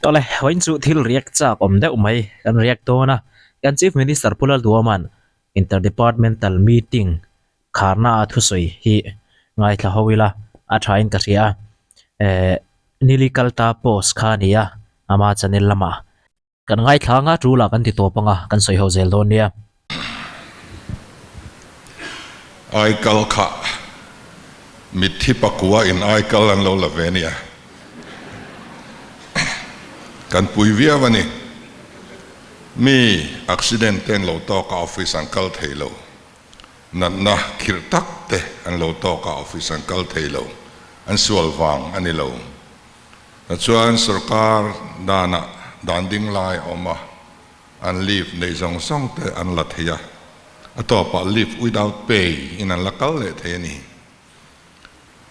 Tawle, vawiin chu thil riak chak awm deuh mai kan riak dawn a, kan Chief Minister Pu Lalduama'n Inter-Departmental Meeting kharna a thusawi hi ngaithla ho ila a thain ka hria a, eh nili kalta post kha a ni a, ama channel lamah. Kan ngaithla anga tul ah kan ti tawp anga kan sawi ho zel dawn nia. Aikal kha mitthi pakua in aikal an lo la ve nia. Kan pui viau a ni. Mi accident te an lo tawk a office an kal thei lo. Natna khirh tak te an lo tawk a office an kal thei lo. An sual vang a ni lo. Tichuan sorkar danah dan ding lai a awm a, an leave neih zawng zawng te an la thei a, a tawpah leave without pay in an la kal leh thei a ni.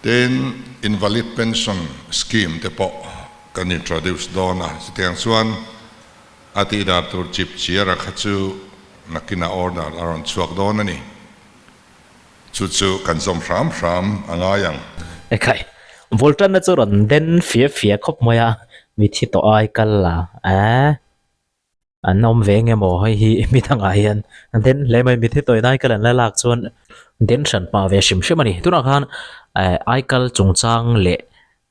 Tin, invalid pension scheme te pawh kan introduce dawn a, chutiang chuan a tihdan tur chip chiara kha chu nakinah order a rawn chhuak dawn a ni. Chu chu kan zawm hram hram a ngai ang. Ekhai, Voltana chu rawn den fia fia khawp mai a, mithi tawh ai kal la eh, an awm ve nge maw hei hi mi dangah hian den hle mai mithi tawh in aikal an la lak chuan den hran pah ve hrim hrim a ni. Tunah khan eh aikal chungchang leh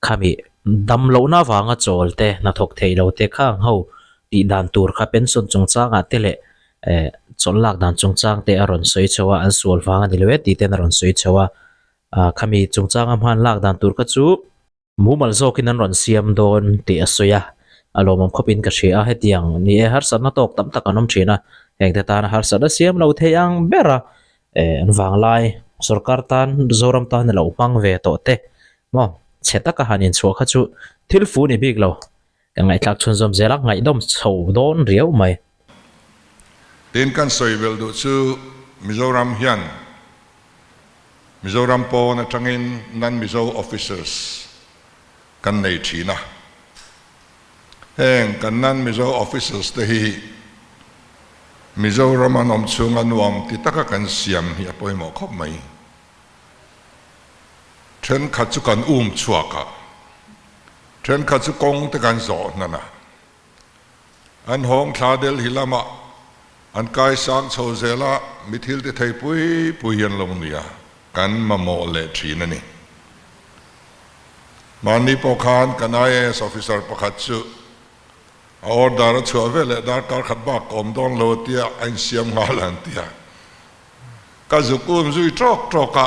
Khami dam lohna avanga chawl te, hnathawk theih lo te kha ang ho tih dan tur kha pension chungchangah te leh eh chawlh lak dan chungchang te a rawn sawi chho a, an sual vang a ni lo e tih ten a rawn sawi chho a. Ah khami chungchanga hman lak dan tur kha chu mumal zawkin an rawn siam dawn tih a sawi a, a lawmawm khawpin ka hria a, hetiang ni e harsatna tawk tam tak an awm thin a, hengte tana harsatna siam lo thei ang ber a eh an vanglai sorkar tan Zoram tan a lo hmang ve tawh te Maw, chhe taka han inchhuah kha chu thil fu ni bik lo. Ka ngaihthlak chhunzawm zel a, ngaihdawm chho dawn riau mai. Tin kan sawi belh duh chu Mizoram hian Mizoram pawn atangin non-Mizo officers kan nei thin a. Heng kan non-Mizo officers te hi Mizoram an awm chhunga nuam ti taka kan siam hi a pawimawh khawp mai. Thenkhat chu kan um chhuak a, thenkhat chu kawng te kan zawh hnan a. An hawng thla Delhi lamah an kai sang chho zel a, mi thil ti thei pui pui hi an lo ni a, kan mamawh leh thin a ni. Mahni pawh khan kan IAS officer pakhat chu a order a chhuah veleh darkar khat bak ka awm dawn lo a tia a insiam nghal an ti a. Ka zuk um zui tawk tawk a,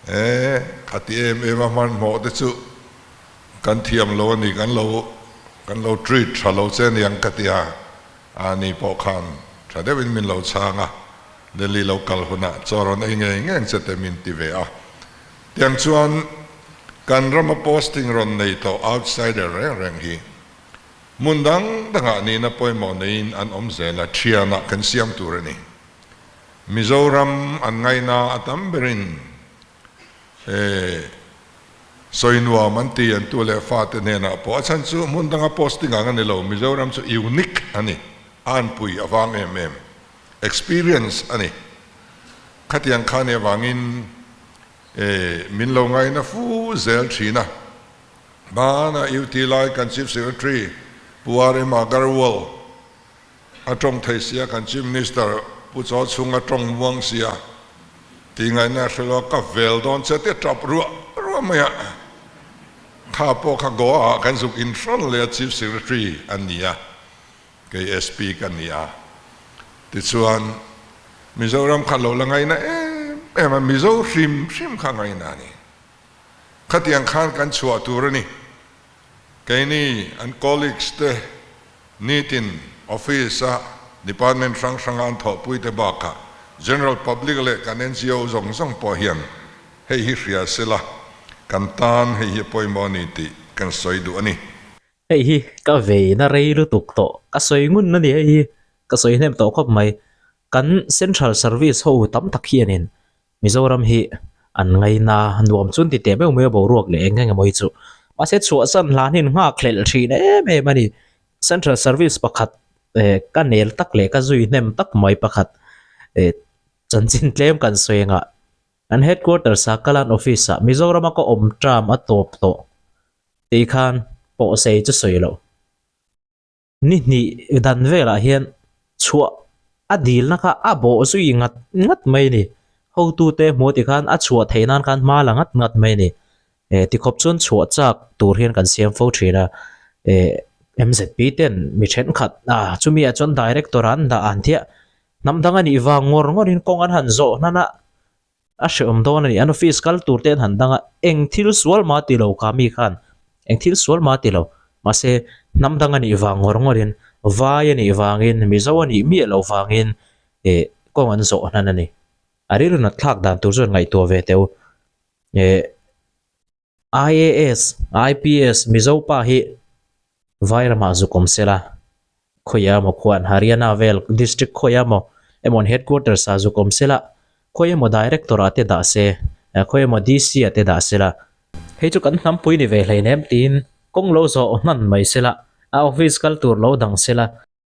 e khati em em a hmanhmawh te chu kan thiam lo a ni, kan lo kan lo treat tha lo che aniang ka ti a, a ni pawh khan tha deuhin min lo chhang a, Delhi lo kal hunah chaw rawn ei ngei ngeng che te min ti ve a, tiang chuan kan rama posting rawn nei tawh outsider reng reng hi Hmun dang dangah nihna pawimawh neiin an awm zel a, thianah kan siam tur a ni. Mizoram an ngaihna a tam berin sawi nuam an ti an tu leh fate hnenah pawh a chhan chu hmun danga posting ang a ni lo, Mizoram chu unique a ni, a anpui a vang em em, experience a ni. Khatiang kha nih avangin min lo ngaihna fu zel thin a. Hmana UT lai kan Chief Secretary Pu RM Agarwal a tawng thei sia, kan Chief Minister Pu Chaw Chhung a tawng muang sia tih ngaihna a hre lo a, ka vel dawn che tia tap ruah ruah mai a, kha pawh kha Goa ah kan zuk inhrawn leh a Chief Secretary a ni a, kei SP ka ni a, tichuan Mizoram kha lo la ngaihna em em a, Mizo hrim hrim kha ngaihna a ni. Khatiang khan kan chhuah tur a ni. Keini an colleagues te nitin office a department hrang hranga an thawhpui te bakah general public leh kan NGO zawng zawng pawh hian hei hi hria sela kan tan hei hi a pawimawh a ni tih kan sawi duh a ni. Hei hi ka veina rei lutuk tawh, ka sawi ngun a ni hei hi, ka sawi hnem tawh khawp mai. Kan central service ho tam tak hianin Mizoram hi an ngaina nuam chuan ti teh meuh mai a boruak leh eng eng emaw hi chu. Mahse chhuahsan hlan hi an nghakhlelh thin em em a ni. Central service pakhat eh ka nel tak leh ka zui hnem tak mai pakhat eh chanchin tlem kan sawi angah an headquarters ah Kalan office ah Mizorama ka awm term a tawp tawh tih khan. pawhsei chu sawi loh. Ni hnih dan velah hian chhuah a dilna kha a bawh zui ngat ngat mai a ni. Hotute hmuh ti khan a chhuah theih nan khan hma la ngat ngat mai a ni. Eh tikhawp chuan chhuah chak tur hian kan siam fo thin a. Eh MZP ten mi thenkhat a chumi ah chuan director an dah an thiah hnam dang a nih vang ngawr ngawr in kawng an han zawh hnan a. A hrehawm dawn a ni. An office kal tur te an han dang a, eng thil sual mah ti lo kha mi khan eng thil sual mah ti lo. Mahse, hnam dang a nih vang ngawr ngawrin, vai a nih vangin, Mizo a nih miah loh vangin eh kawng an zawh hnan a ni. A rilru nat thlak dan tur chuan ngaihtuah ve teh u. Eh. IAS, IPS, Mizo pa hi Vairamah zuk awm sela, khawiah emaw khuan Haryana vel district khawiah emaw emaw an headquarters ah zuk awm sela, khawi emaw director ah te dah se, khawi emaw DC ah te dah sela, hei chu kan hnampui ni ve hleinem tiin kawng lo zawh hman mai sela, a office kal tur lo dang sela.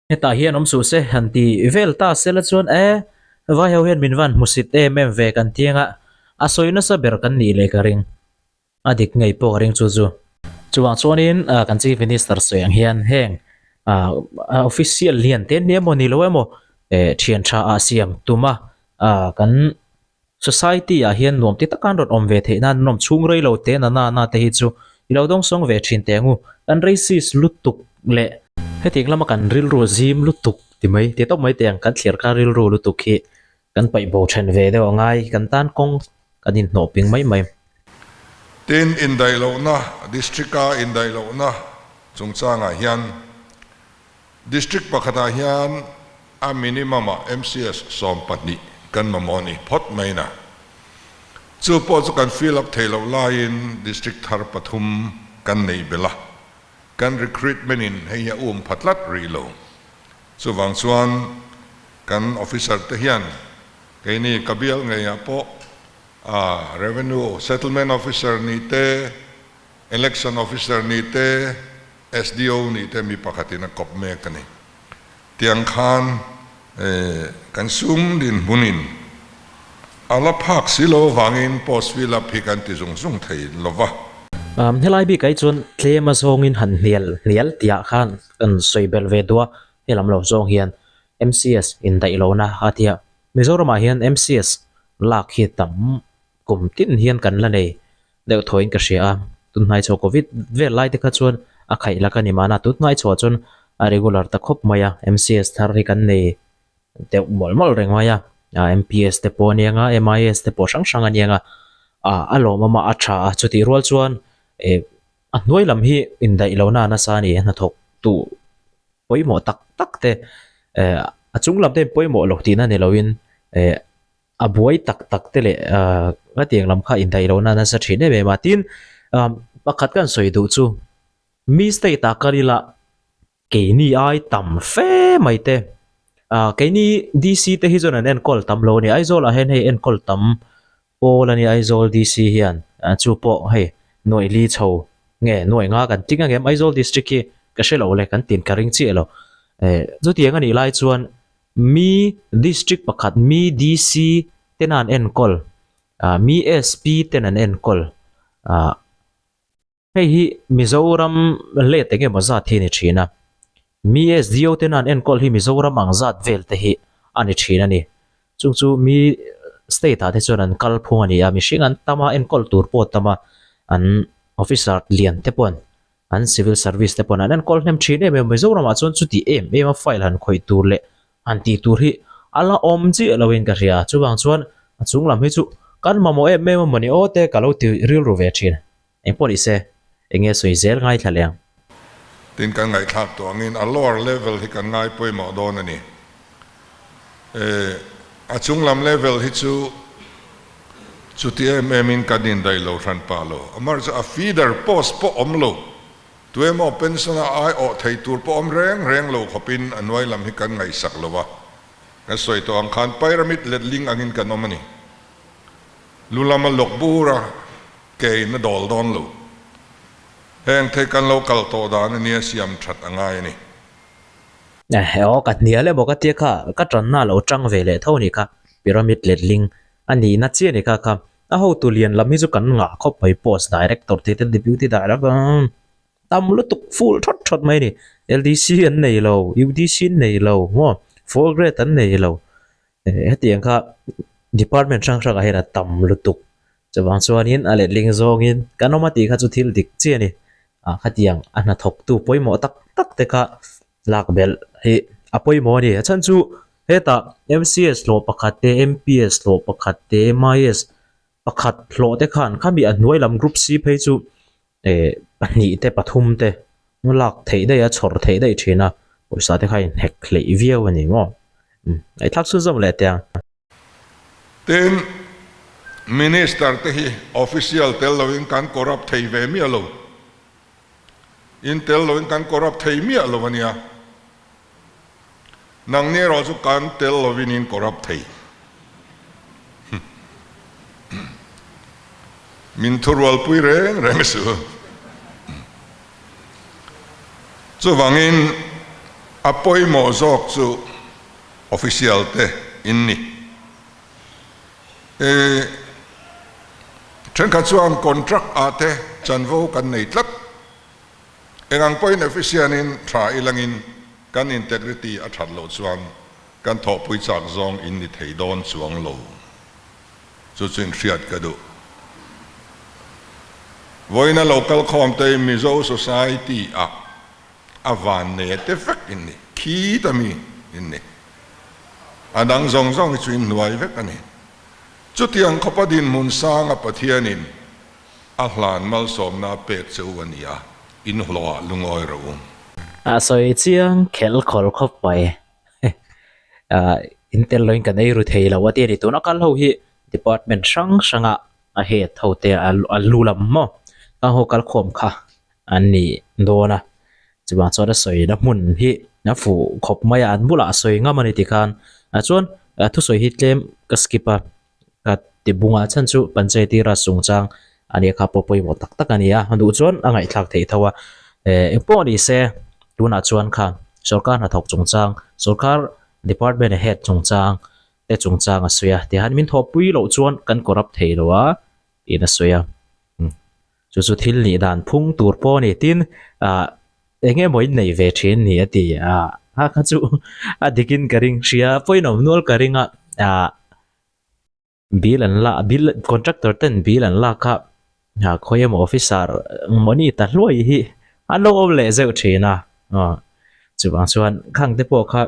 Hetah hian awm suh se han ti vel ta sela chuan e, vai ho hian min van hmusit em em ve kan ti anga a sawi nasa ber kan nih leh ka ring. A dik ngei pawh ka ring chu chu. Chuvang chuanin kan Chief Minister sawi ang hian heng official lian te ni emaw ni lo emaw thian tha ah siam tuma kan Society ah hian nuam ti taka an rawn awm ve theih nan an awm chhung rei lo te na na na te hi chu i lo dawng sawng ve thin teh angu. Kan racist lutuk leh hetiang lama kan rilru zim lutuk ti mai ti tawp mai teh ang kan thliar kar rilru lutuk hi kan paih bo then ve deuh a ngai kan tan kawng kan inhnawh ping mai mai. Tin, indaih lohna, District-a indaih lohna chungchangah hian District pakhatah hian a minimum-ah MCS 12 kan mamawh a ni phawt mai na. Chu pawh chu kan fill up thei loh laiin District thar pathum kan neih belh a, kan recruitment in hei hi a um pha tlat rih lo. Chuvang chuan kan officer te hian keini ka bial ngeiah pawh a Revenue Settlement Officer ni te, Election Officer ni te, SDO nih te mi pakhatin a kawp mek a ni. Tiang khan kan sum dinhmunin a la phak si lo avangin post fill up hi kan ti zung zung thei lo va. Helai bik ai chuan tlem a zawngin han hnial hnial tihah khan kan sawi belh ve duh a, helam lo zawng hian MCS indaih lohna a ti a. Mizoramah hian MCS lak hi tam kum tin hian kan la nei deuh thawiin ka hria a, tunhnai chho covid vel lai te kha chuan a khaih lak a ni mahna tunhnai chhuah chuan a regular ta khawp mai a, MCS thar hi kan nei deuh mawlh mawlh reng mai a, MPS te pawh a ni ang a, MIS te pawh hrang hrang a ni ang a, ah a lawmawm a a tha a, chutih rual chuan eh a hnuai lam hi indaih lohna nasa a ni a hnathawk tu pawimawh tak tak te eh a chung lam te pawimawh lo tihna ni loin eh. A buai tak tak te leh hetiang lam kha indaih lohna nasa thin em em a. Tin, pakhat kan sawi duh chu mi state ah kal ila keini ai tam fe mai te keini DC te hi chuan an enkawl tam lo a ni. Aizawl ah hian hei enkawl tam pawl a ni Aizawl DC hian chu pawh hei nuaih li chho nge nuaih nga kan ting ang em Aizawl district hi ka hre lo le kan tin ka ring chiah lo. Chutiang a nih lai chuan Mi district pakhat mi DC ten an enkawl ah mi SP ten an enkawl ah hei hi Mizoram let eng emaw zat hi a ni thin a mi SDO ten an enkawl hi Mizoram ang zat vel te hi a ni thin a ni chung chu mi state ah te chuan an kal phung a ni a mihring an tam a enkawl tur pawh a tam a an officer lian te pawh an An civil service te pawn an enkawl hnem thin em em a, Mizoramah chuan chuti em em a file han khawih tur leh han tih tur hi a la awm chiah lo in ka hria. Chuvang chuan a chung lam hi chu kan mamawh em em a mawni aw te ka lo ti rilru ve thin. Engpawh ni se, eng nge sawi zel ngaithla leh ang. Tin kan ngaihthlak tawh angin a lower level hi kan ngai pawimawh dawn a ni. A chung lam level hi chu chuti em em in kan indaih lo hran pah lo. Amar chu a feeder post pawh awm lo, tuemaw pension a ai awh thei tur pawh awm reng reng lo khawpin a hnuai lam hi kan ngaihsak lo a. Kan sawi tawh ang khan pyramid letling angin kan awm a ni. Lu lama lawk bur a ke in a dawl dawn lo. Heng thei kan lo kal tawh dan a nia siam that a ngai a ni. Ehe aw ka hnial emaw ka tia kha ka tanna a lo tang ve leh tho a nih kha pyramid letling a nihna chiah a nih kha kha a hotu lian lam hi chu kan ngah khawp mai post director tih te deputy director. Tam lutuk full thawt thawt mai a ni. LDC an nei lo, UDC an nei lo maw, four grade an nei lo. Hetiang kha department hrang hrangah hian a tam lutuk. Chuvang chuanin a letling zawngin kan awm a tih kha chu thil dik chiah a ni. Ah khatiang a hnathawktu pawimawh tak tak te kha lak belh hi a pawimawh a ni. A chhan chu hetah MCS hlawh pakhat te, MPS hlawh pakhat te, MIS pakhat hlawh te khan khami a hnuai lam group C phei chu eh pahnih te pathum te lak theih daih a chhawr theih daih thin a pawisa te kha a inhek hleih viau a ni maw umm ngaihthlak chhunzawm leh teh ang. Tin, Minister te hi official tel loin kan corrupt thei ve miah lo. In tel loin kan corrupt thei miah lo a nia. Nangni erawh chu kan tel lovin in corrupt thei. Min thurualpui reng reng suh. Chuvangin a pawimawh zawk chu official te in ni. E thenkhat chuan contract ah te chanvo kan nei tlat. Eng ang pawhin efficient in tha ilangin kan integrity a that loh chuan kan thawhpui chak zawng in ni thei dawn chuang lo. Chu chu in hriat ka duh. Vawiina lo kal khawm te Mizo society ah a van nei te vek in ni. Khi ta mi in ni. A dang zawng zawng hi chu in hnuai vek a ni. Chutiang khawpa dinhmun sanga Pathianin A hlan malsawmna pek che u a ni a, in hlawhah lungawi rawh u. A sawi chiang khelh khawl khawp mai. In tel loin kan ei ru thei lo a ti a ni. Tuna kal ho hi department hrang hranga a head ho te a lu lam maw kang ho kal khawm kha an ni dawn a. Chuvang chuan a sawina hmun hi a fuh khawp mai a, an bulah a sawi ngam a ni tikhan. Chuan thusawi hi tlem ka skip a. Ka ti bunga chhan chu Panchayati Raj chungchang a nia kha pawh pawimawh tak tak a ni a, a duh chuan a ngaihthlak theih tho a. Eh engpawh ni se tunah chuan khan sorkar hnathawk chungchang, sorkar department a head chungchang te chungchang a sawi a, tihian min thawhpui loh chuan kan corrupt thei lo a tiin a sawi a. Chu chu thil nih dan phung tur pawh a ni. Tin, ah eng emaw in nei ve thin ni a ti a, a kha chu a dikin ka ring hria, pawinawm nual ka ring a, ah bill an la bill contractor ten bill an lak a, ah khawi emaw officer mawni ta hluai hi an lo awm leh zeuh thin a, aw chuvang chuan khang te pawh kha.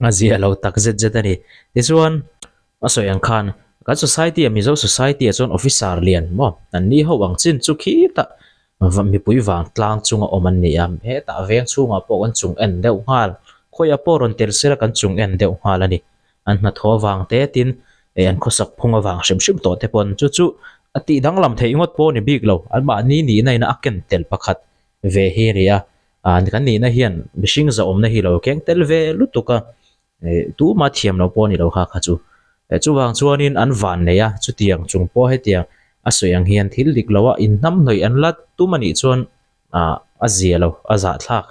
A zia lo tak zet zet a ni. Tichuan, a sawi ang khan, kan society a Mizo society ah chuan officer lian maw an ni ho ang chin chu khitah mipui vang tlang chunga awm an ni a, hetah veng chhungah pawh kan chung en deuh nghal, khawiah pawh rawn tel sela kan chung en deuh nghal a ni. An hnathawh avang te tin eh an khawsak phung avang hrim hrim tawh te pawn chu chu a tih danglam theih ngawt pawh a ni bik lo, anmahni nihna in a ken tel pakhat ve hi a ni a. Ah kan nihna hian mihring zahawmna hi lo keng tel ve lutuk a, eh tuma thiam lo pawh a ni lo kha kha chu. Eh chuvang chuanin an van nei a, chutiang chung pawh hetiang a sawi ang hian thil dik lo a inhnamhnawih an la tum a nih chuan ah a zia lo, a zahthlak.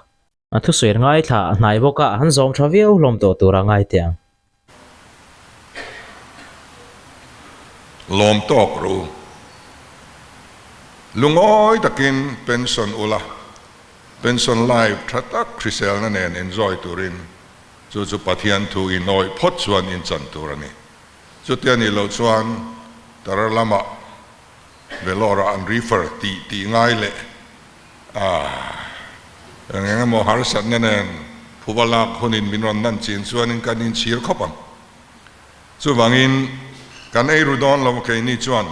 A thusawi an ngaithla a hnai bawk a, an zawm tha viau hlawm tawh tur a ngai teh ang. Lawm tawk ru. Lungawi takin pension ula, pension life tha tak hriselna nen enjoy turin chu chu Pathian thu in awih phawt chuan in chan tur a ni. Chutia nih loh chuan Tara lamah Vellore-ah an refer tih tih ngai leh Ah, eng eng emaw harsatna nen phuba lak hunin min rawn nan chin chuanin kan inchhir khawp ang. Chuvangin kan ei ru dawn lo keini chuan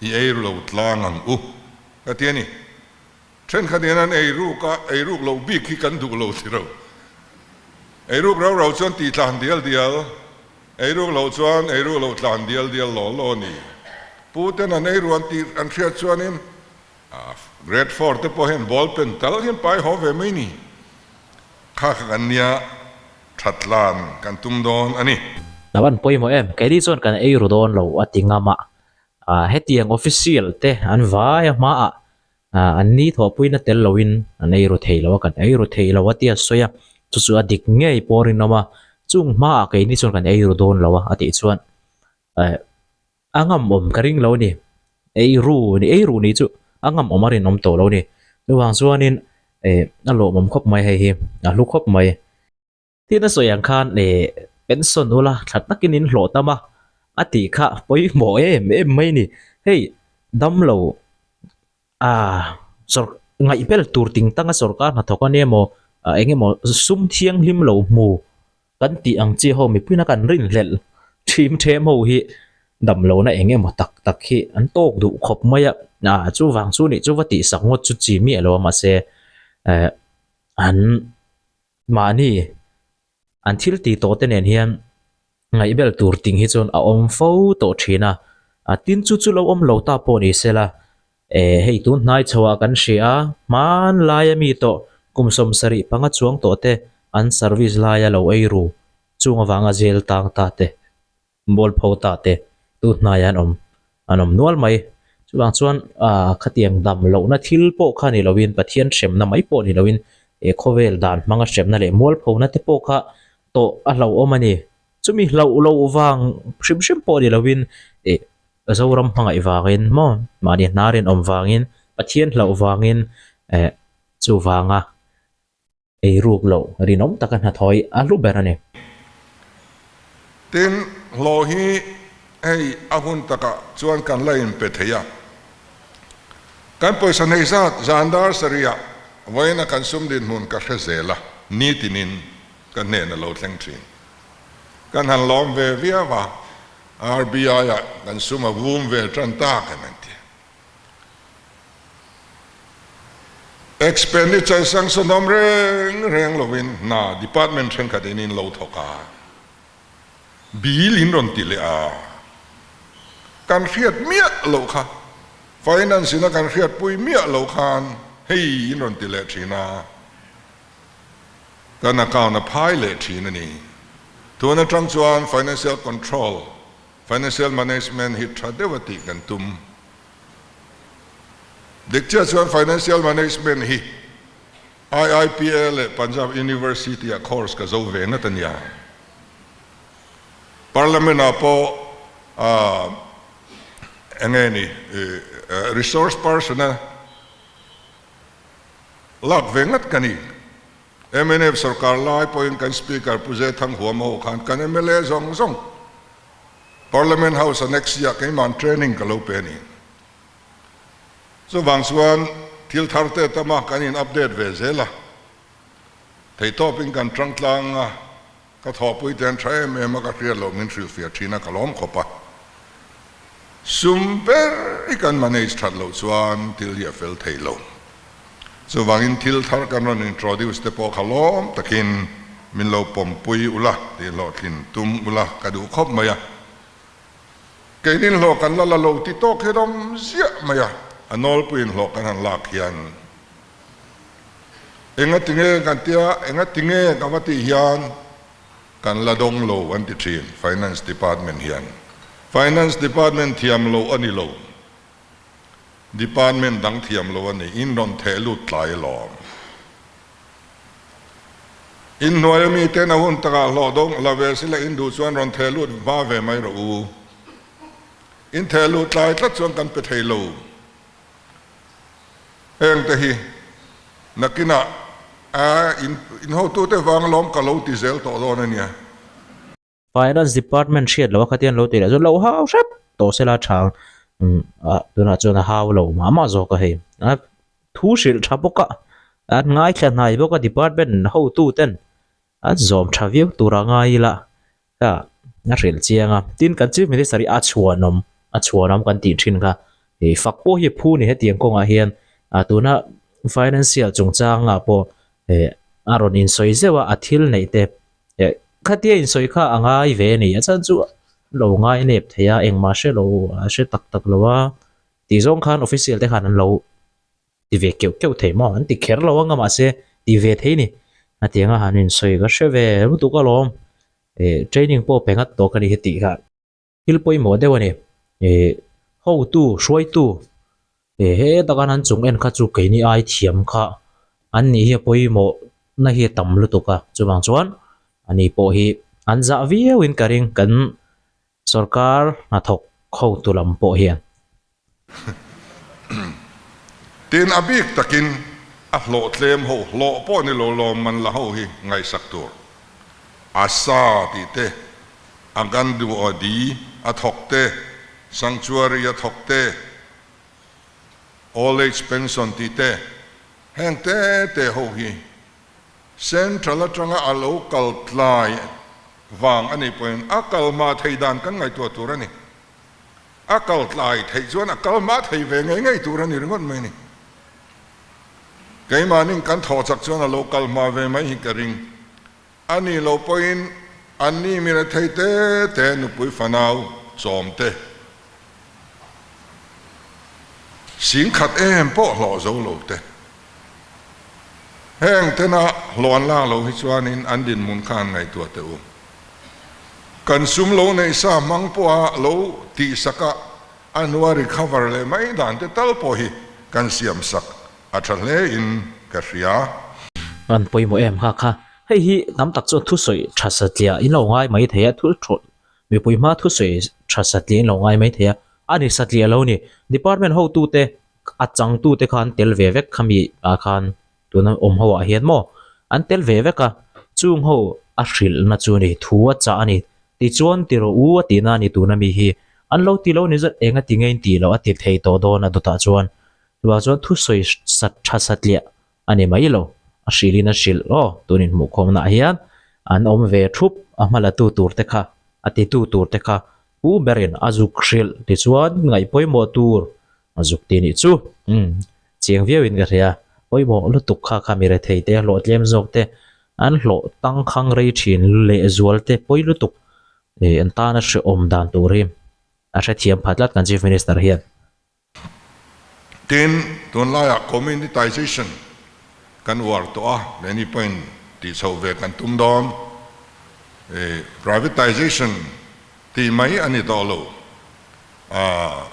i ei ru lo tlang ang u ka ti a ni. Thenkhatin an ei ruk a, ei ruk loh bik hi kan duh lo ti ro. Ei ruk rau rau chuan tih tlan dial dial, ei ruk loh chuan ei ruk loh tlan dial dial law law a ni. Pu ten an ei ru an tih an hriat chuanin Grade four te pawh hian ball pen tal hian pai haw ve mai ni. Kha kha kan nia that tlan kan tum dawn a ni. Lo an pawimawh em? Keini chuan kan ei ru dawn lo a ti ngam a. Hetiang official te an vai a hmaah an ni thawhpuina tel loin an ei ru thei lo a, kan ei ru thei lo a tia sawi a. Chu chu a dik ngei pawh rinawm a. Chung hmaah keini chuan kan ei ru dawn lo a a tih chuan A ngam awm ka ring lo a ni. Ei ru ni, ei ru ni chu a ngam awm a rinawm tawh lo a ni. Chuvang chuanin Eh a lawmawm khawp mai hei hi a hlu khawp mai. Tin a sawi ang khan eh pension ula thla takin in hlawh tam a a tih kha pawimawh em em mai a ni. Hei damlo ah sawr ngaih vel tur ting tanga sawrkar hnathawk a nia maw ah eng emaw sum thianghlim lo hmu kan tih ang chi ho mipuina kan rinhlelh thim them ho hi damlohna eng emaw tak tak hi an tawk duh khawp mai a ah chuvang chu nih chu va tihsak ngawt chu chi miah lo a mahse eh an mahni an thil tih tawh te nen hian ngaihbel tur ting hi chuan a awm fo tawh thin a a tin chu chu lo awm lo ta pawh ni sela eh hei tun hnai chho ah kan hria a hmanlai ami tawh kum 75 chuang tawh te an service laia lo ei ru chung avanga jail tang ta te. Bawl pho ta te tu hnaiah an awm an awm nual mai. Chuvang chuan ah khatiang dam lohna thil pawh kha ni loin Pathian hremna mai pawh ni loin he khawvel dan hmanga hremna leh mual phona te pawh kha tawh a hlauhawm a ni. Chumi hlauh loh vang hrim hrim pawh ni loin eh Zoram hmangaih vangin maw mahni hnar in awm vangin Pathian hlauh vangin eh chuvanga Ei ruk loh rinawm taka hnathawih a hlu ber a ni. Tin, hlawh hi hei a hun takah chuan kan la inpe thei a. Kan pawisa nei zat zan dar sarihah vawiina kan sum dinhmun ka hre zel a, nitinin ka hnen a lo thleng thin. Kan han lawm ve viau a, RBI-ah kan sum a vum ve tan tak em an ti. Expenditure sanction awm reng reng lovin hna department thenkhat in in lo thawk a, bill in rawn ti leh a, kan hriat miah loh kha, finance in a kan hriatpui miah loh khan hei in rawn ti leh thin a, kan account a phai leh thin a ni. Tun atang chuan financial control Financial management hi tha deuh a tih kan tum. Dik chiah chuan financial management hi IIPA leh Punjab University ah course ka zo ve ngat a nia. Parliament ah pawh eng nge ni resource person a lak ve ngat ka ni. Mnf sorkar lai pawhin kan Speaker Pu Zethang Huam ho khan kan mla zawng zawng Parliament House Annex ah keimahn training ka lo pe a ni. Chuvang chuan thil thar te tam a kan in update ve zel a, theihtawpin kan tang tlang a, Ka thawhpui te an tha em em a, ka hriat loh min hrilhfiah thin a, ka lawm khawp a. Sum ber i kan manage that loh chuan thil hi a fel thei lo. Chuvangin thil thar kan rawn introduce te pawh kha lawm takin min lo pawmpui ula tih hlawhtlin tum ula ka duh khawp mai a. Keinin hlawh kan la la lo ti tawk hian awm ziah mai a, a nawlpuiin hlawh kan han lak hian Enga tinge kan tia, enga tinge ka va tih hian kan la dawng lo an ti thin Finance Department hian. Finance Department thiam lo a ni lo, Department dang thiam lo a ni, in rawn theh lut tlai alawm. Inhnuai ami ten a hun takah hlawh dawng la ve sila in duh chuan rawn theh lut hma ve mai rawh u. In theh lut tlai tlat chuan kan pe thei lo. Heng te hi nakinah a in hotute vang alawm ka lo ti zel tawh dawn a nia. Finance Department hriat loh a khatian lo tih leh chuan lo hau hrep tawh sela tha a tunah chuan a hau lo mah mah zawk a hei. A thu hrilh tha bawk a, an ngaithla hnai bawk a department hotu ten an zawm tha viau tur a ngai ila Ka a hrilh chiang a, tin kan Chief Minister hi a chhuanawm, a chhuanawm kan tih thin kha ih fak pawh hi a phu ni hetiang kawngah hian ah tuna financial chungchangah pawh eh a rawn insawi zeuh a, a thil neih te eh khatia insawi kha a ngai ve a ni, a chhan chu lo ngai nep thei a engmah hre lo a hre tak tak lo a tih zawng khan official te khan an lo ti ve keuh keuh thei maw an ti kher lo anga mahse ti ve thei ni a tianga han insawi ka hre ve lutuk alawm eh training pawh pe ngat tawk a ni hetih kha thil pawimawh deuh a ni eh hotu hruaitu eh heta khan an chung en kha chu keini ai thiam kha an nih hi a pawimawh na hi a tam lutuk a chuvang chuan ani pawh hi an zah viau in ka ring kan Sorkar hnathawk hotu lam pawh hian. Tin, a bik takin A hlawh tlem ho, hlawh pawh ni lo lawmman la ho hi ngaihsak tur. A sa tih te, a gan duh aw di a thawk te, sanctuary a thawk te, old age pension tih te, heng te te ho hi central atanga a lo kal tlai vang a nih pawhin a kal hma thei dan kan ngaihtuah tur a ni. A kal tlai theih chuan a kal hma thei ve ngei ngei tur a ni ringawt mai a ni. Keimahnin kan thawh chak chuan a lo kal hma ve mai hi ka ring. A nih loh pawhin anni mi rethei te te nupui fanau chawm te singkhat em pawh hlawh zo lo te. Heng tena hlawh an lak loh hi chuanin an dinhmun kha an ngaihtuah teh u. Kan sum lo neih sa hmang pawha lo tihsak a, a hnua recover leh mai dan te tal pawh hi kan siamsak a tha hle in ka hria. An pawimawh em kha kha. Hei hi tam tak chuan thusawi tha satliah in lo ngai mai thei a, thu mipui hma thusawi tha satliah in lo ngai mai thei a, a ni satliah lo ni. Department hotute a changtute kha an tel ve vek khami ah khan tuna awm ho ah hian maw an tel ve vek a, chung ho a hrilhna chu a ni, thu a chah a ni. Tichuan ti rawh u a tihna a ni tuna mi hi an lo ti lo ni zat eng a ti ngei in tih loh a ti thei tawh dawn a dawtah chuan chuvang chuan thusawi sat tha satliah a ni mai lo, a hrilhin a hrilh aw tun inhmuhkhawmnaah hian an awm ve thup a hma la tu tur te kha a ti tu tur te kha pu berin a zuk hrilh tichuan ngaih pawimawh tur a zuk ti nih chu umm chiang viau in ka hria pawimawh lutuk kha kha mi rethei te hlawh tlem zawk te an hlawh tangkhang rei thin leh zual te pawi lutuk ih an tana hrehawm dan tur hi a hrethiam pha tlat kan chief minister hian. Tin, tunlaiah communitization kan uar tawh a, many point tih chhoh ve kan tum dawn. Ih privatization tih mai a ni tawh lo, ah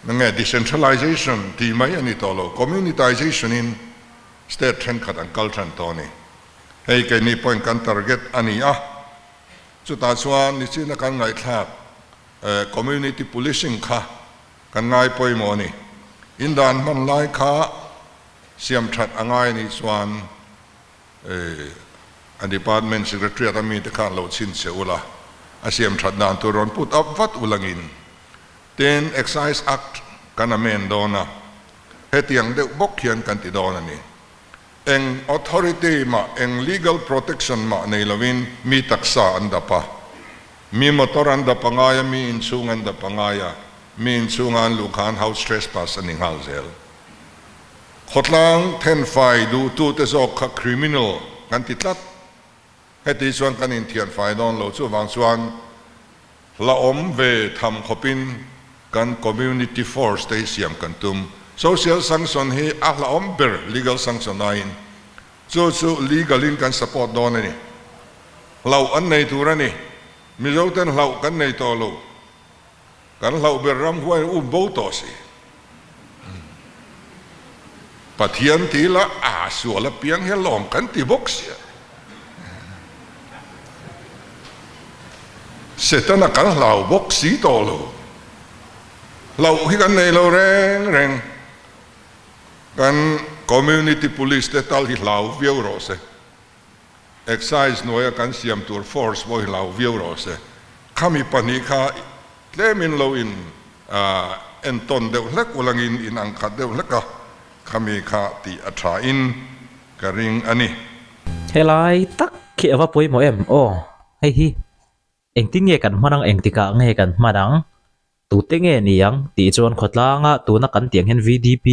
nge decentralization tih mai a ni tawh lo, communitization in state thenkhat an kal than tawh a ni. Hei keini point kan target a ni a, chutah chuan nichina kan ngaihthlak community policing kha Kan ngai pawimawh a ni. In dan hman lai kha siam that a ngai nih chuan a department secretariat a mite khan lo chhin che ula, a siam that dan tur rawn put up vat ulangin. Tin, Excise Act kan amend dawn a, hetiang deuh bawk hian kan ti dawn a ni. Eng authority mah, eng legal protection mah nei lovin mi taksa an dap a. Mi motor an dap a ngai a, mi inchhung an dap a ngai a, mi inchhunga an luh khan house trespass a ni nghal zel. Khawtlang thenfai duhtute zawk kha criminal kan ti tlat. Heti chuan kan inthianfai dawn lo, chuvang chuan hla awm ve tham khawpin kan community force te hi siam kan tum. Social sanction hi a hla awm ber legal sanction aiin. Chu chu legal in kan support dawn a ni. Hlauh an nei tur a ni. Mizo ten hlauh kan nei tawh lo. Kan hlauh ber ram huai um bo tawh si. Pathian ti la a sual apiang hian lawm kan ti bawk sia. Setana kan hlau bawk si tawh lo. Hlauh hi kan nei lo reng reng. Kan community police te tal hi hlau viau rawh se. Excise hnuaia kan siam tur force pawh hi hlau viau rawh se. Khami pahnih kha tlemin lo in entawn deuh hlek ulangin in ang khat deuh hlek a, khami kha tih a tha in ka ring a ni. Helai tak khi a va pawimawh em? Aw, hei hi engtin nge kan hman ang, engtikah nge kan hman ang? Tute nge ni ang tih chuan khawtlanga tuna kan tih ang hian VDP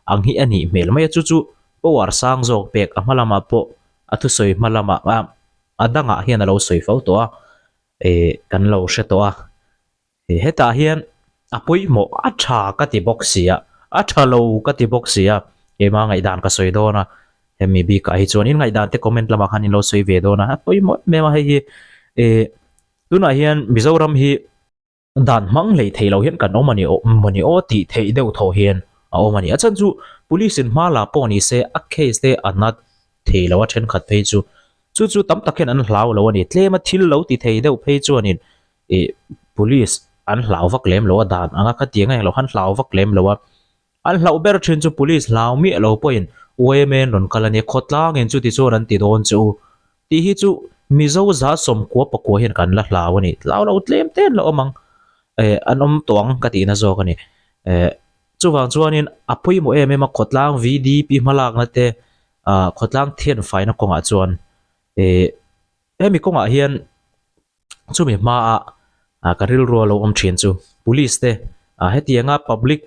ang hi a nih hmel mai a, chu chu power sang zawk pek a hma lamah pawh a thusawi hma lamah a dangah hian a lo sawi fo tawh a, eh kan lo hre tawh a. Hetah hian a pawimawh a tha ka ti bawk si a, a tha lo ka ti bawk si a, keimah ngaihdan ka sawi dawn a, hemi bikah hi chuan in ngaihdan te comment lamah khan in lo sawi ve dawn a, a pawimawh em em a hei hi eh tunah hian Mizoram hi Dan hmang hlei thei lo hian kan awm a ni aw maw ni aw tih theih deuh thaw hian a awm a ni. A chhan chu police in hma la pawh ni se a case te a nat thei lo a thenkhat phei chu. Chu chu tam tak hian an hlau lo a ni. Tlema thil lo ti thei deuh phei chuanin ih police an hlau vak lem lo a dan anga khatiang a englo khan hlau vak lem lo a. An hlauh ber thin chu police hlau miah lo pawhin yma an rawn kal a nia, khawtlangin chuti chuan an ti dawn che u tih hi chu Mizo 99% hian kan la hlau a ni. Hlau lo tlem te an la awm ang, eh an awm tawh ang ka tihna zawk a ni. Eh chuvang chuanin a pawimawh em em a khawtlang VDP hmalakna te ah khawtlang thianfaina kawngah chuan eh Hemi kawngah hian chumi hmaa ka rilru a lo awm thin chu police te ah hetianga public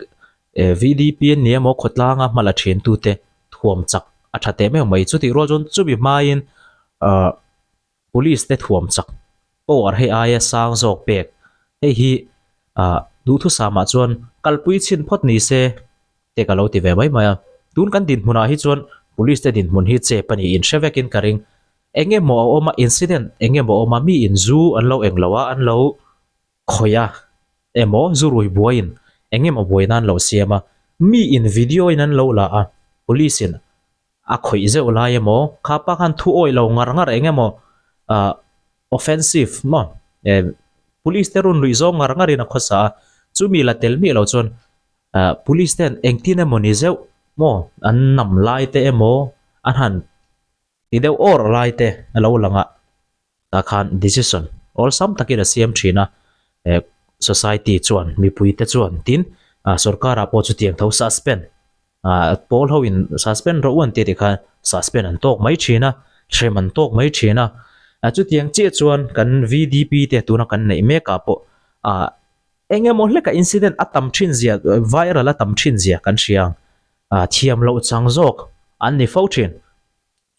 eh VDP an ni emaw khawtlanga hma la thin tute thuam chak a tha teh meuh mai. Chutih rual chuan chumi hmain ah police te thuam chak power hei aia sang zawk pek hei hi ah duhthusamah chuan kalpui chhin phawt ni se. te ka lo ti ve mai mai a. Tun kan dinhmunah hi chuan police te dinhmun hi chep a ni in hre vekin ka ring. Eng emaw a awm a, incident eng emaw a awm a, mi in zu an lo eng lo a, an lo khawih a emaw zu rui buaiin eng emaw buaina an lo siam a, mi in video in an lo la a, police in a khawih zeuh lai emaw kha pa khan thu awih lo ngar ngar eng emaw ah offensive maw eh police te rawn luih zawng ngar ngar in a khawsa a, chumi la tel miah lo chuan Ah police ten engtin emaw ni zeuh maw an nam lai te emaw an han ti deuh awr lai te a lo lang a, tah khan decision awlsam takin a siam thin a, eh society chuan mipui te chuan tin ah sorkar ah pawh chutiang tho suspend ah pawl ho in suspend rawh u an ti tih khan suspend an tawk mai thin a, hrem an tawk mai thin a, ah chutiang chiah chuan kan VDP te tuna kan neih mek ah pawh ah Eng emaw hleka incident a tam thin zia, viral a tam thin zia kan hria ang. Thiam loh chang zawk an ni fo thin.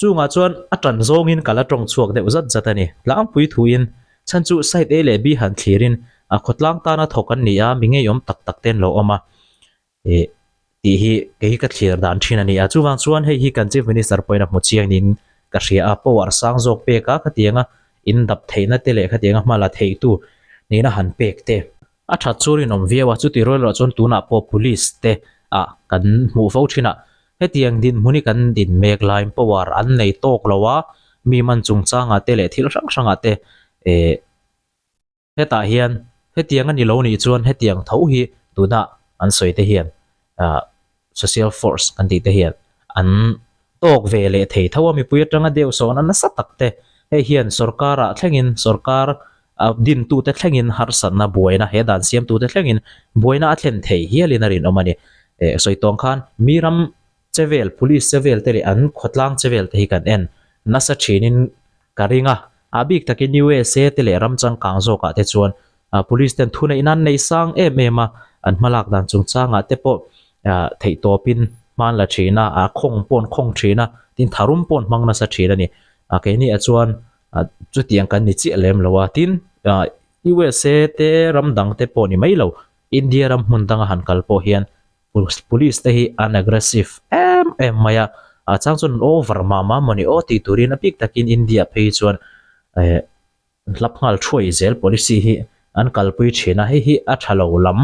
Chungah chuan a tan zawngin ka la tawng chhuak deuh zat zat a ni. Tlangpui thuin chhan chu side A leh B han thlirin a khawtlang tana thawk an ni a, mi ngeiawm tak tak te an lo awm a. Ih tih hi kei hi ka thlir dan thin a ni a, chuvang chuan hei hi kan Chief Minister pawhin a hmu chiang niin ka hria a, power sang zawk pek a khatianga in dap theihna te leh khatianga hma la theihtu nihna han pek te. A that chu rinawm viau a, chuti rual erawh chuan tunah pawh Police te ah kan hmuh fo thin a, hetiang dinhmun hi kan din mek laiin power an nei tawk lo a, mi man chungchangah te leh thil hrang hrangah te eh Hetah hian hetiang a ni lo nih chuan hetiang tho hi tuna an sawi te hian ah social force kan tih te hian an tawk ve leh thei tho a, mipui atanga deuh sawhna nasa tak te hei hian sorkar ah thlengin sorkar ah dintute thlengin harsatna buaina he dan siamtute thlengin buaina a thlen thei hialin a rinawm a ni. Eh sawi tawng khan mi ram che vel police che vel te leh an khawtlang che vel te hi kan en nasa thinin Ka ring a, a bik takin USA te leh ram changkang zawkah te chuan police ten thuneihna an nei sang em em a, an hmalak dan chungchangah te pawh theihtawpin hma an la thin a, a khawng pawh an khawng thin a, tin tharum pawh an hmang nasa thin a ni. Keini ah chuan chutiang kan ni chiah lem lo a, tin USA te ram dang te pawh ni mai lo, India ram hmun danga han kal pawh hian Police te hi an aggressive em em mai a, a chang chuan an over mah mah mawni aw tih turin a bik takin India phei chuan eh hlap nghal thuai zel policy hi an kalpui thin a, hei hi a tha lo lam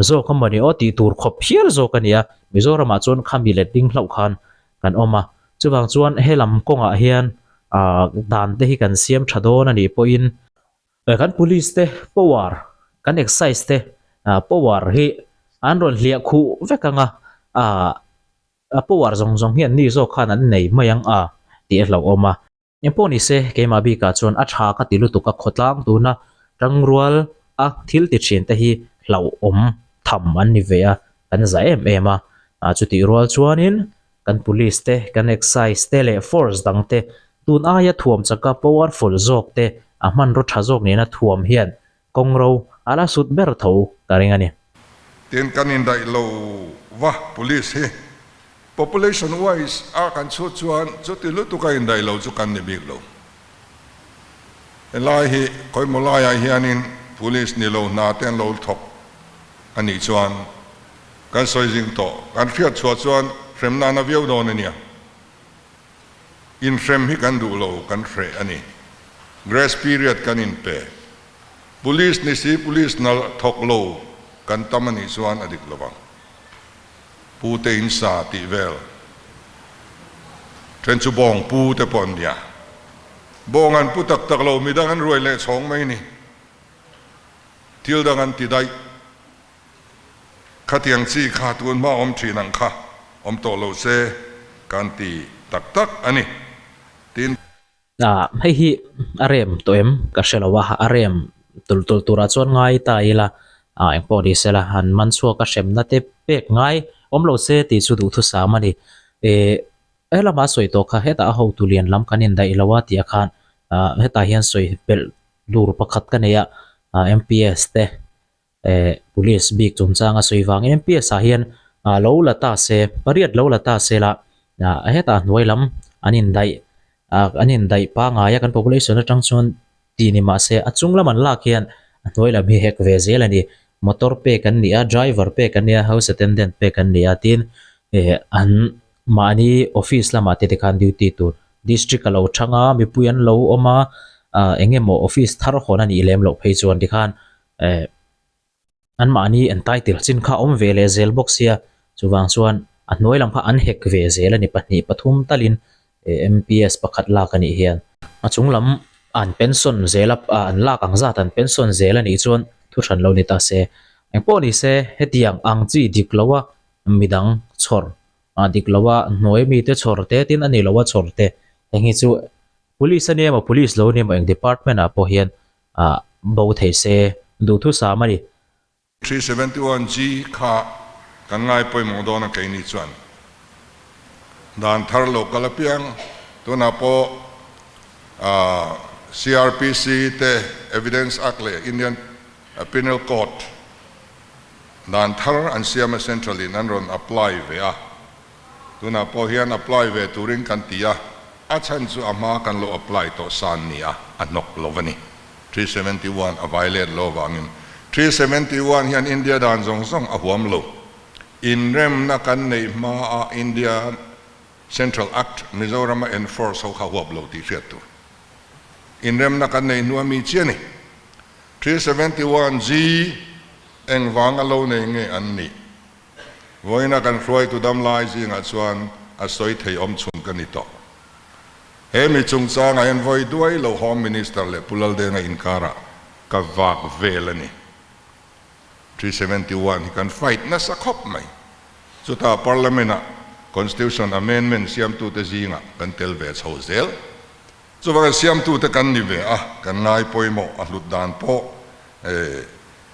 zawk a mawni aw tih tur khawp hial zawk a ni a, Mizoramah chuan khami let ding hlauh khan kan awm a, chuvang chuan helam kawngah hian ah dan te hi kan siam tha dawn a nih pawhin. Kan police te power, kan excise te power hi an rawn hliah khuh vek ang a, a power zawng zawng hi an ni zawk khan an nei mai ang a tih a hlauhawm a. Engpawh ni se, keimah bikah chuan a tha ka ti lutuk a, khawtlang tuna tangrual a thil ti thin te hi hlauhawm tham an ni ve a, kan za em em a, chutih rual chuanin Kan police te, kan excise te leh force dang te tun aia thuam chaka powerful zawk te a hmanraw tha zawk nena thuam hian kawngro a la sut ber tho ka ring a ni. Tin kan indaih lo va police hi population wise a kan chhut chuan chuti lutuk a indaih lo chu kan ni bik lo. Helai hi khawimaw laiah hianin police ni lo hna te an lo thawk a nih chuan Kan sawi zing tawh. Kan hriat chhuah chuan hremna na viau dawn a nia. Inhrem hi kan duh lo, kan hreh a ni. Grace period kan inpe. Police ni si police nalh thawk lo kan tam a nih chuan a dik lo vang. Pu te in sa tih vel. Then chu bawng pu te pawh an nia. Bawng an pu tak tak lo, midang an ruai leh chhawng mai ni. Thil dang an ti daih. Khatiang chi kha tun hma awm thin ang kha awm tawh lo se kan ti tak tak a ni. Tin. Ah, hei hi a rem tawh em? Ka hre lo a, a rem tul tul turah chuan ngai ta ila, ah engpawh ni sela han man chhuak a hremna te pek ngai awm lo se tih chu duhthusam a ni. Eh, he lama sawi tawh kha hetah a hotu lian lam kan indaih lo a tih ah khan ah hetah hian sawi pelh tur pakhat ka nei a, ah MPS te eh police bik chungchanga sawi vangin MPS ah hian ah lo la ta se pariat lo la ta se la ah hetah hnuai lam an indaih ah an indaih pangai a kan population atang chuan tih ni mah se a chung lam an lak hian a hnuai lam hi hek ve zel a ni motor pek an ni a driver pek an ni a house attendant pek an ni a tin eh an mahni office lamah te tikhan duty tur district a lo thang a mipui an lo awm a ah eng emaw office thar hawn a nih lem loh phei chuan tikhan eh anmahni an title chin kha a awm ve leh zel bawk sia chuvang chuan a hnuai lam kha an hek ve zel a ni pahnih pathum talin eh M_P_S pakhat lak a nih hian a chung lam an pension zel a ah an lak ang zat an pension zel a nih chuan thu hran lo ni ta se engpawh ni se hetiang ang chi dik lo a midang chhawr ah dik lo a hnuai mite chhawr te tin a ni lo a chhawr te heng hi chu police a nia emaw police lo a nia emaw eng department ah pawh hian ah bo thei se duhthusam a ni. 371G kha kan ngai pawimawh dawn a keini chuan dan thar lo kal apiang tunah pawh ah CRPC te Evidence Act leh Indian Penal Code dan thar an siam a Central in an rawn apply ve a. Tunah pawh hian apply ve turin kan ti a, a chhan chu a hma kan lo apply tawh san ni a, a hnawk lo a ni. 371 a violate lo avangin. 371 hian India dan zawng zawng a huam lo. Inremna kan neih hmaa India Central Act Mizorama enforce ho kha huap lo tih hriat tur. Inremna kan neih hnu a mi chiah a ni. 371 G engvanga lo nei nge an nih? Vawiina kan hruaitu damlai zingah chuan a sawi thei awm chhun ka ni tawh. He mi chungchangah hian vawi duai lo Home Minister leh Pu Laldenga inkarah ka vak vel a ni. 371 hi kan fight nasa khawp mai. Chutah Parliament-ah Constitution Amendment siamtute zingah kan tel ve chho zel. Chuvangin siamtute kan ni ve a, kan ngai pawimawh a hlut dan pawh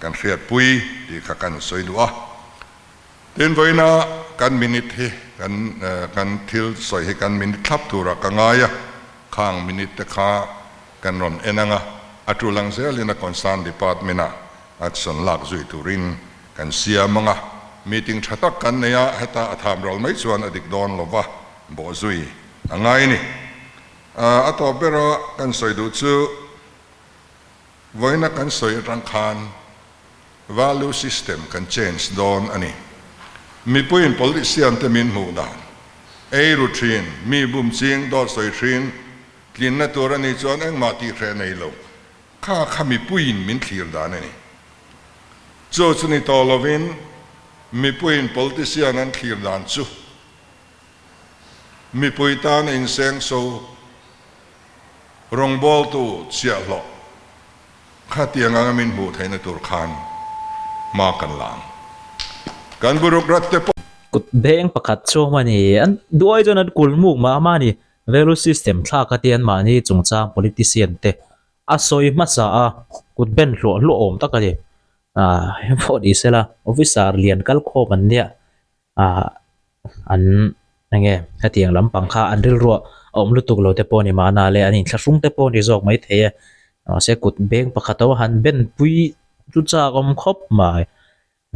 Kan hriatpui tih kha kan sawi duh a. Tin, vawiina kan minute hi kan kan thil sawi hi kan minute thlap turah ka ngai a, khang minute te kha kan rawn en ang a, a tul ang zelin a concern department ah action lak zui turin kan siam ang a. Meeting tha tak kan nei a, heta a tham ral mai chuan a dik dawn lo va, bawh zui a ngai ni. A tawp bera kan sawi duh chu Vawiina kan sawi atang khan value system kan change dawn a ni. Mipuiin politician te min hmuh dan, ei ru thin, mi bum ching, dawt sawi thin, tlinna tur a nih chuan engmah tih hreh nei lo, kha kha mipuiin min thlir dan a ni. Chu chu ni tawh lovin mipuiin politician an thlir dan chu mipui tan a insengso Rawngbawltu chiahhlawh khatiang anga min hmuh theihna tur khan hma kan la ang. Kan bureaucrat te pawh. Kut beng pakhat chu a ni. An duai chuan an kul muk mah mah a ni. Value system thlak a tia anmahni chungchang politician te a sawi hmasa a, kut ben hluah hluah awm tak a ni. Aaa heng pawh ni sela officer lian kal khawm an nia. ah an enge hetiang lampang kha an rilruah a awm lutuk lo te pawh a ni mahna le an inthlahrung te pawh a ni zawk maithei a mahse kut beng pakhat ho han ben pui chu chak awm khawp mai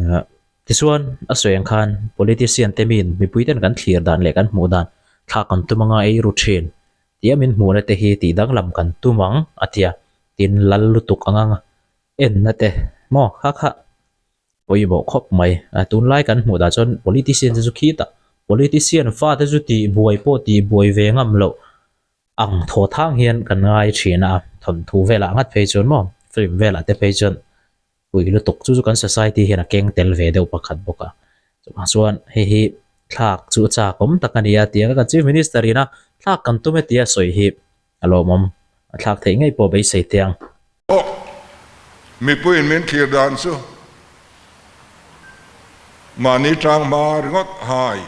ah tichuan a sawi ang khan politician te min mipui ten kan thlir dan leh kan hmuh dan thlak kan tum anga ei ru thin tih a min hmuhna te hi tih danglam kan tum ang a tia tin lal lutuk ang ang enna te maw kha kha. Pawimawh khawp mai. A tunlai kan hmuh dah chuan politician te chu khitah politician fate chu tih buai pawh tih buai ve ngam loh ang thaw thang hian kan ngai thin a, thawnthu velah ngat phei chuan maw film velah te phei chuan pui lutuk chu chu kan society hian a keng tel ve deuh pakhat bawk a. Chuvang chuan hei hi thlak chu a chak awm tak a ni a tiang a kan chief minister ina thlak kan tum e tia sawi hi A lawmawm a thlak theih ngei pawh beisei teh ang. Aw, mipuiin min thlir dan chu. Mahni tang hma ringawt hai,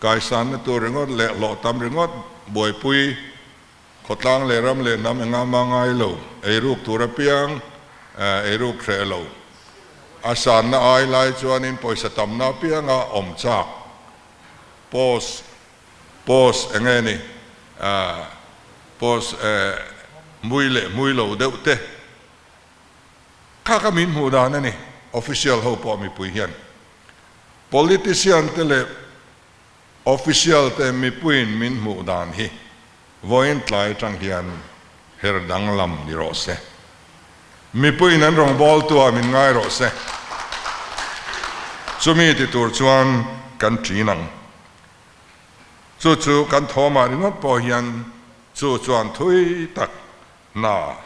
kaisanna tur ringawt leh hlawh tam ringawt buaipui, khawtlang leh ram leh hnam enga mah ngai lo, eiruk tur apiang eiruk hreh lo. A sanna ai lai chuanin pawisa tamna apianga awm chak. Post, post enge ni, post mui leh mui lo deuh te. Kha ka min hmuh dan a ni, official ho pawh mipui hian. Politician te leh official te mipuiin min hmuh dan hi vawiin tlai atang hian her danglam ni rawh se. Mipuiin an rawngbawltu ah min ngai rawh se. Chumi ti tur chuan kan ṭin ang. Chu chu kan thawmah ringawt pawh hian chu chuan thui tak hna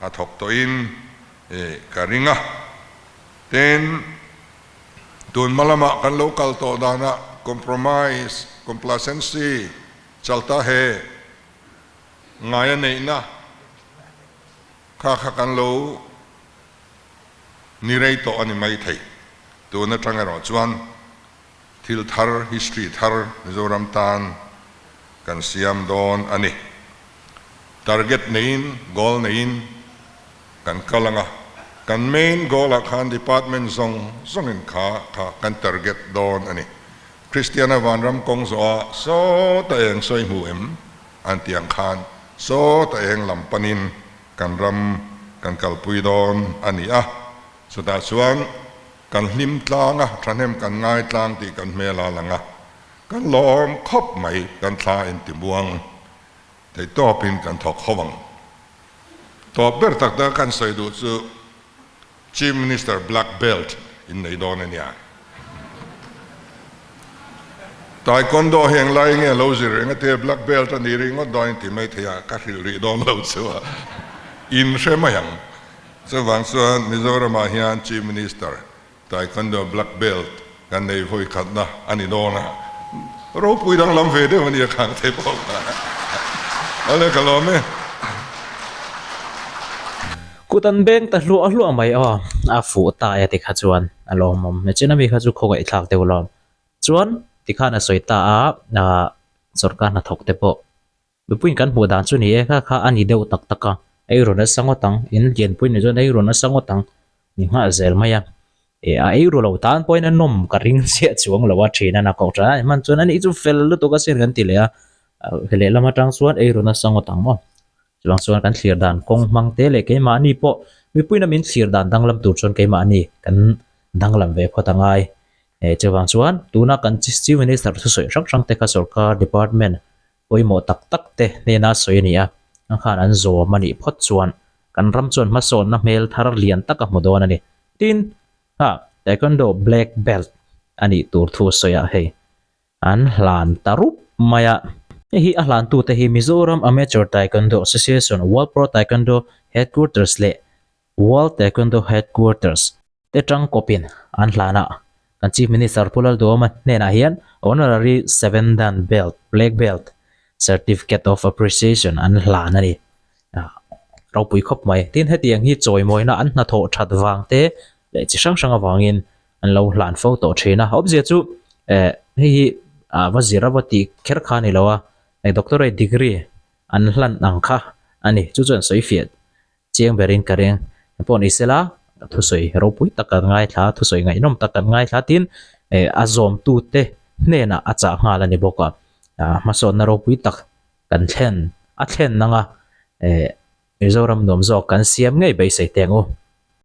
a thawk tawhin ka ring a. Tin, tun hma lamah kan lo kal tawh danah compromise, complacency, chalta he ngaia neihna kha kha kan lo ni rei tawh a ni mai thei. Tun atang erawh chuan thil thar, history thar Mizoram tan kan siam dawn a ni. Target neiin, goal neiin kan kal ang a, kan main goal ah khan department zawng zawngin kha kha kan target dawn a ni. Kristiana vanram kawng zawh ah sawta eng sawi hmu em an tih ang khan sawta eng lam panin kan ram kan kalpui dawn a ni a, chutah chuan kan hlim tlang a, thahnem kan ngai tlang tih kan hmel a lang a, kan lawm khawp mai, kan thla intimuang. Theihtawpin kan thawk ho ang. Tawp ber tak tak kan sawi duh chu Chief Minister Black Belt in nei dawn a nia. Taekwondo hi englai nge lo zir reng a tia Black Belt a ni ringawt dawn in ti mai thei a, ka hrilh rih dawn lo chu a in hre mai ang. Chuvang chuan Mizoramah hian Chief Minister Taekwondo black belt kan nei vawi khatna a ni dawn a, ropui danglam ve deuh a nia khang thei pawh kha. Awle ka lawm e. Kut an beng ta hluah hluah mai aw, a fuh ta e tikha chuan a lawmawm. Nichin ami kha chu khawngaihthlak deuh lawm. Chuan tikhan a sawi ta a, sawrkar hnathawk te pawh Mipuiin kan hmuh dan chu ni e, kha kha a ni deuh tak tak a, ei rawn nasa ngawt ang, in lianpui ni chuan ei rawn nasa ngawt ang ni nghah zel mai a, eh a ei ru lo tan pawhin a nawm ka ring chiah chuang lo a thin a na koh tha a hman chuan ani chu fel lutuk asin kan ti leh a, lehlam atang chuan ei ru nasa ngawt ang maw, chuvang chuan kan thlir dan kawng hmang te leh keimahni pawh mipuiin a min thlir dan danglam tur chuan keimahni kan danglam ve phawt a ngai, eh chuvang chuan tuna kan Chief Minister thusawi hrang hrang te kha sorkar department pawimawh tak tak te hnena sawi a ni a, a khan an zawm a nih phawt chuan kan ram chuan hmasawnna hmel thar lian tak a hmu dawn a ni. Tin, ha, Taekwondo black belt a nih tur thu sawiah hei an hlan ta rup mai a. Hei hi a hlantute hi Mizoram Amateur Taekwondo Association, World Pro Taekwondo Headquarters leh World Taekwondo Headquarters te tangkawpin an hlan a, kan Chief Minister Pu Lalduhawma hnenah hian Honorary Seven Dan Belt, Black Belt, Certificate of Appreciation an hlan a ni. Ropui khawp mai. Tin, hetiang hi chawimawina an hnathawh that vang te leh chi hrang hrang avangin an lo hlan fo tawh thin a. Awmzia chu eh hei hi va zir a va tih kher kha a ni lo a, Doctorate degree an hlan ang kha a ni. Chu chuan sawi fiah Chiang berin ka ring. Pawh ni sela, thusawi ropui tak kan ngaithla, thusawi ngaihnawm tak kan ngaithla tin a zawmtute hnenah a chah nghal a ni bawk a. Hmasawnna ropui tak kan thlen, a thlen anga Mizoram nuam zawk kan siam ngei beisei teng u.